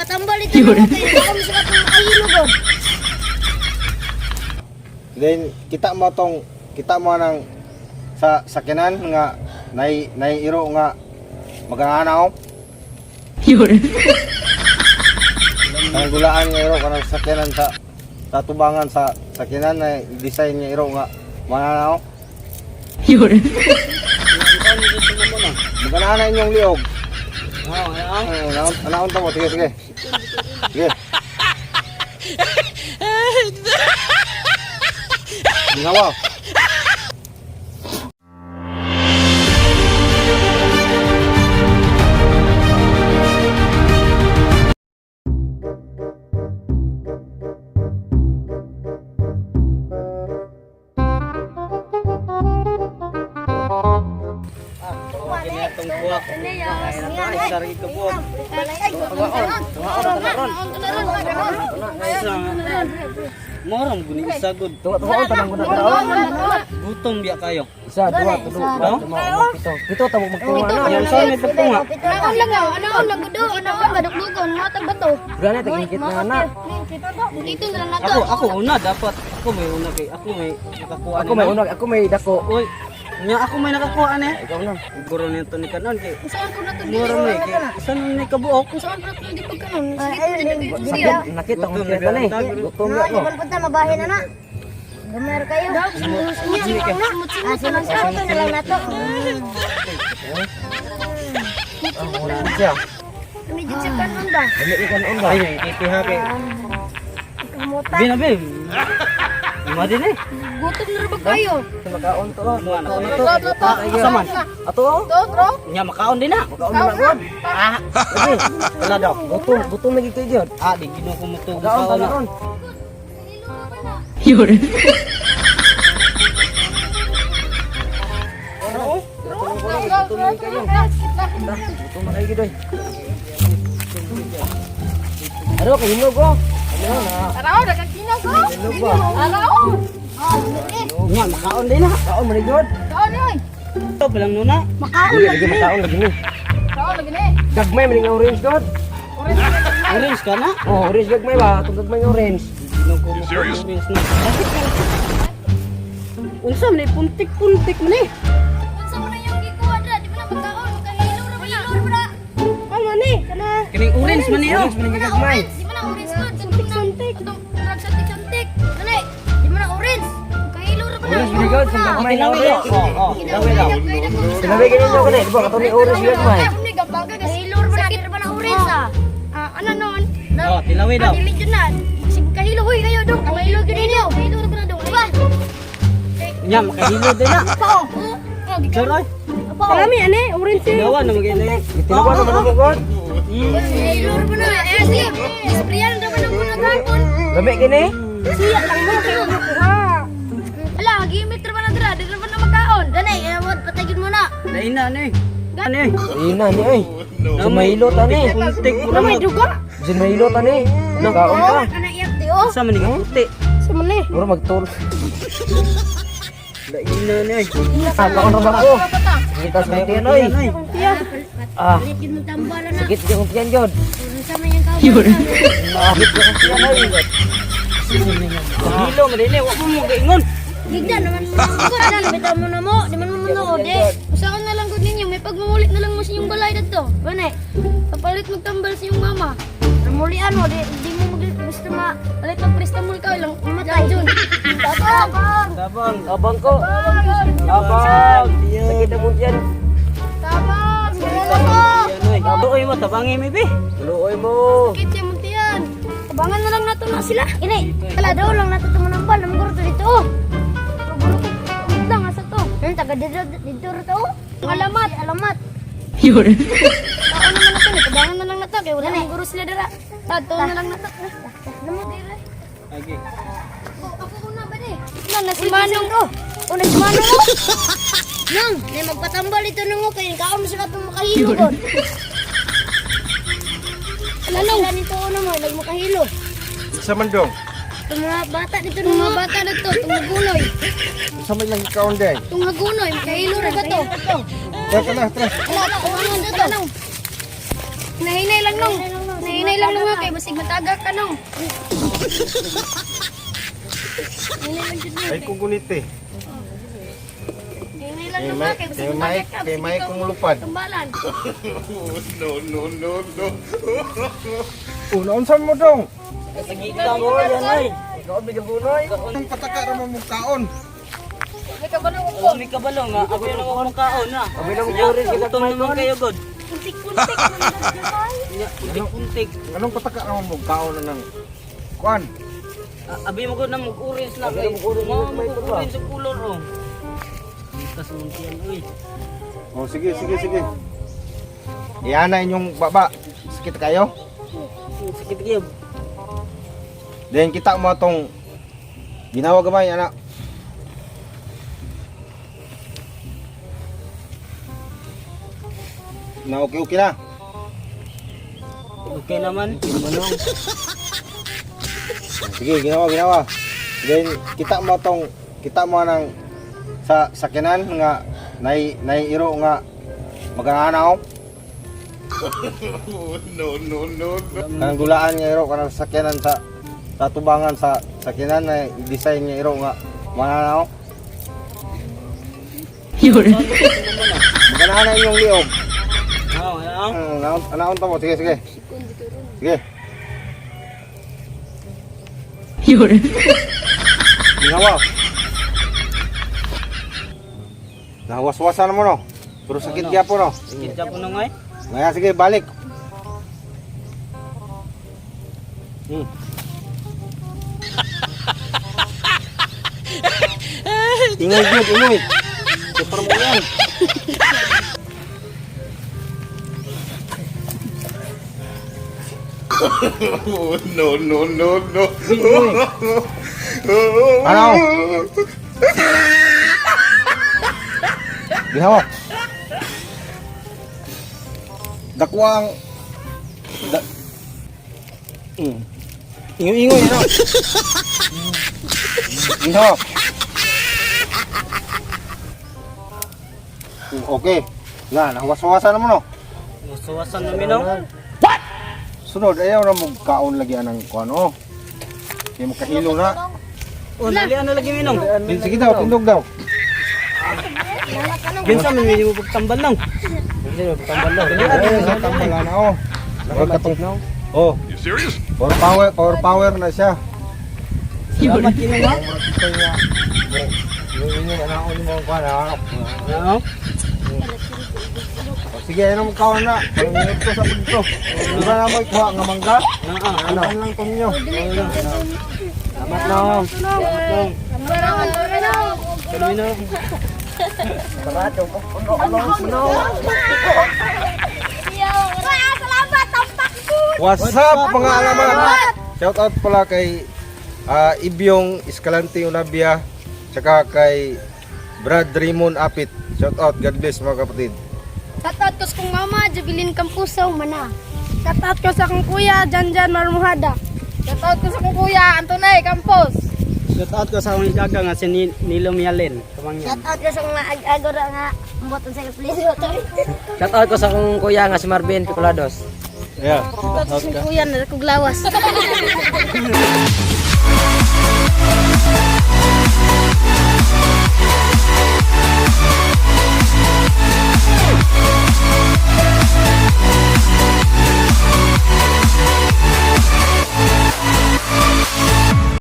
Magpatambal ito nimo kay kaon sa katong makahilo god. Then kita mo tong kita mo nang sa sakyanan nga nay nay iro nga magananaw. Ang gulaan nga iro kanang sakyanan sa tubangan sa sakyanan na design nga iro nga mananaw. Maganana inyong liog. Oo, ay. Ay, anaon ta mo, sige sige. Sige. Ginawa. Itong buwak. Ay, sari ka buwak. Morong guni isagod. Tunga tanang guna karon. Gutom biya kayo. Isa, duha, tulo, upat, lima, unom, pito. Pito tamo magtunga na. Yan sa may pagtunga. Anaon lang ah, anaon lang gudo, anaon madukdugon, matag bato. Gana tagingkit na na. Dito na lang nato. Ako ako una dapat. Ako may una kay ako may nakakuha Ako may una, ako may dako. Uy, nya ako may nakakuha ni. Ikaw na. Guro nito ni kanon kay Saan ko na to? mura mo eh. Kay isa ni kabuok. Saan ko na to di pagkanon? Sakit, nakita ko kita ni. Gutom na ko. Di punta mabahin na na. Gamay kayo. Ah, simot na lang nato. Siya. Medyo sa kanon ba? Dali ka kanon ba? Ay, kitiha kay. Kamuta. Bi na bi. Ima din eh. Gutom na ra ba kayo? Makaon to. Mga na Makaon to. Asa man? Ato. Nya makaon din na. Makaon na god. Ah. Wala daw. Gutom, gutom lagi kay gyud. Ah, di ginoo ko mo to. Makaon ta na ron. Gutom lagi kayo. Gutom na kayo gyud. Ano kay hinog oh? Ano na? Araw, nagkakinog ko. Hinog ba? Araw. Nya makaon din na. Kaon man gyud. Kaon oy. Ito pa lang nuna. Makaon Dili lagi makaon lagi ni. Kaon lagi ni. Gagmay man nga orange god. Orange ka na. Oh, orange gagmay ba? Atong gagmay nga orange. Ginoo ko mo. Orange na. Unsa man eh, puntik-puntik man eh. Unsa man yung gikuha dra? Di ba na magkaon? Kahilo ra ba na? Kahilo ra ba na? Ano ni? Kana Kining orange man niyo. Orange man nga gagmay. Di ba na orange god? Suntik-suntik. Atong murag suntik-suntik. Dali. Di ba na orange? Kahilo ra ba na? Orange man gyud, sa gagmay na orange. Oh, oh, dawi daw. Sinabi ganyan ko ni, di ba katong ni orange gagmay. Kahilo ra ba na? Di ba na orange ah? Ah, ano nun? Oh, tilawi daw. Dili jud na. Sige kahilo huy kayo dong. Kahilo gyud ninyo. Kahilo ra ba na dong? Diba? Nya makahilo din na. Pa. Sure oy. Kalami ane, orange. Tilawan na maganda. Gitilawan naman ako god. Kahilo ra ba na? Eh, sige. Isprayan ra ba na muna gapon? Lami kini. Siya lang mo kayo kuha. Ala, gimit ra ba na dira? Di ra ba na magkaon? Ganay, awad patagin mo na. Lain na ni. Ani. Ina ni oy. Sumahilo ta ni. Puntik mo na. Duga. Sumahilo ta ni. Nakaon ka. Kana iyak di oh. Unsa man ni puti. Sa man eh. Mura magtul. Lain na ni. Ah, kaon ra ba ko? Kita sa tiyan oy. Ah, Palit yun mo tambala na. sakit gyud tiyan gyud. Unsa man yung kaon? Sakit gyud tiyan oy. Hilo man din eh, wa mo mo gaingon. Gigda naman mo na ko na bitaw mo na mo, di man mo manood eh. Usaon na lang gud ninyo, may pagmumulit na lang mo sa inyong balay dadto. Bane. Kapalit magtambal sa inyong mama. Mulian mo, di mo mag gusto ma palit ng prestamol ka lang matay jud. Tabang. Tabang. Abang ko. Abang. Sakit ang tiyan. Tabang. Tabang. Tuoy mo tabangi mi bi. Luoy mo. Sakit siya muntian. Tabangan na lang nato na sila. Ini, wala daw lang nato tumanambal. Namuguro to dito. Oh. Magulo ko. Wait lang, asa to? Ano, taga dito, dito ro to? Oh. Alamat, alamat. Yun. Ako naman nato, ni. Tabangan na lang nato. Kaya wala nang guro sila dira. Tato na lang nato. Namo dira. Okay. Ako una ba di? Na, nasi Manong. O, nasi Manong. Oh. Nang, may magpatambal ito nang okay. Kaon mo sila itong makahilo doon. Ano sila nito una mo, nagmakahilo. Sa man dong. Itong mga bata dito ng mga bata dito, itong hagunoy. Sa man lang kaon day. Itong hagunoy, makahilo ra ba to? Tara tara tara. Wala, kumanon dito. Nahinay lang nung. Hinay lang nga kay basig mataga ka nong. Hinay lang jud. Ay kung gunit eh. Hinay lang Kay nga may kay basig kay may mataga ka. kay may kung lupad. Tumbalan. Una unsa mo dong? Sagita mo yan ay. Ang pataka ra mo mong kaon. May kabalo ko. Oh, may kabalo nga. Abi na mo kaon na. Abi na mo gutom naman kayo god. Kuntik-kuntik man gud ay. Nya, Kuntik-kuntik. Anong pataka ra mo mong kaon na nang kuan? Ah, abi mo gud na mag-orange na kay. Mag-orange sa kulor oh. Kita sa muntian uy. Oh, sige, sige, sige. Iana inyong baba. Sakit kayo? Sakit kayo. Then kita mo atong ginawa gamay ana. Na okay okay na. Okay naman. Manong. Sige, ginawa ginawa. Then kita mo atong kita mo nang sa sakyanan nga nay nay iro nga magananaw. No, no, no, no. Kanang dulaan nga iro kanang sakyanan sa sa tubangan sa sakyanan na design nga iro nga mananaw. Magananaw inyong liog. Oh, ano? Naon naon ta mo? Sige, sige. Sige. Ginawa. Nahawas-wasan mo no. Pero sakit gyapon no. Sakit ka po nung ay. Ngayon, sige, balik. Ingoy gyud, ingoy. Super mo yan. No, no, no, no. Ano? Ginawa. Dakwang da, Ingoy-ingoy ano? Ginawa. Okay. Na, nahawas-hawasan na mo no. Musuwasan na minong. Sunod, ayaw na mo kaon lagi anang kuan oh. Kaya makahilo na. Oh, dali ano lagi minong. Sige daw, tindog daw. Kinsa man mo pagtambal lang. Pagtambal lang. Ay, sa tambal na oh. Huwag katong Oh. You serious? Power power, power power na siya. Salamat kini nga. Yung inyo, anak ko ni mo kuan ah. Ano? Oh, sige, ano mo kaon na. Pangingit ko sa pagto. Di ba na mo ikuha nga mangga? Naa. Ano lang to ninyo? Salamat nong. Salamat nong. Salamat nong. Minong. Salamat tampak ko. What's up mga alamat? Shout out pala kay Ibyong Escalante Unabia tsaka kay Brad Raymond Apit. Shout out, God bless mga kapatid. Shoutout ko sa kong mama, Jubilin Campuso, mana. Shoutout ko sa kong kuya, Janjan Marmuhada. Shoutout ko sa kong kuya, Antonay Campos. Shout out ko sa akong gaga nga si Nilo Mialin. Kamangyan. Shoutout ko sa kong agora nga buton sa please. Shout out ko sa akong kuya nga si Marvin Picolados. Yeah. Shoutout ko sa kong kuya na kuglawas.